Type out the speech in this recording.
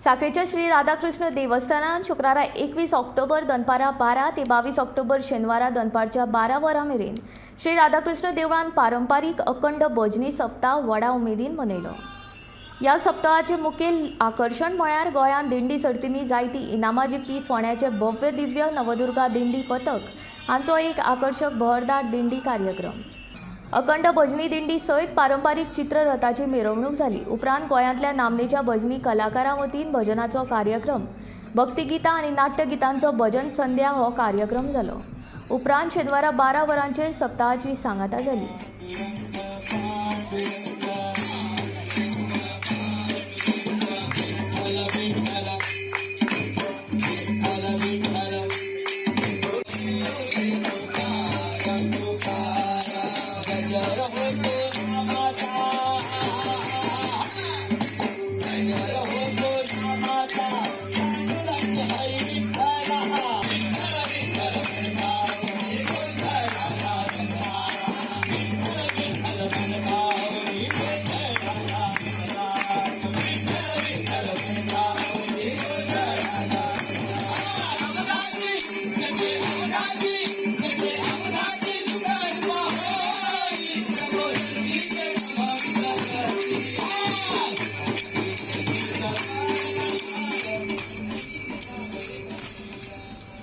साखळेच्या श्री राधाकृष्ण देवस्थानान शुक्रारा 21 ऑक्टोबर दनपारां 12 ते 22 ऑक्टोबर शेनवारा दनपारच्या 12 वरां मेरेन श्री राधाकृष्ण देवळान पारंपारीक अखंड भजनी सप्ताह व्हडा उमेदीन मनयलो. ह्या सप्तकाचें मुखेल आकर्शण म्हळ्यार गोंयांत दिंडी सर्तींनी जायतीं इनामां जिखपी फोंड्याचे भव्य दिव्य नवदुर्गा दिंडी पथक हांचो एक आकर्शक बहरदार दिंडी कार्यक्रम. अखंड भजनी दिंडी सयत पारंपारीक चित्ररथाची मिरवणूक जाली. उपरांत गोंयांतल्या नामनेच्या भजनी कलाकारां वतीन भजनाचो कार्यक्रम, भक्तिगितां आनी नाट्यगितांचो भजन संध्या हो कार्यक्रम जालो. उपरांत शेनवारा 12 वरांचेर सप्ताहाची सांगाता जाली.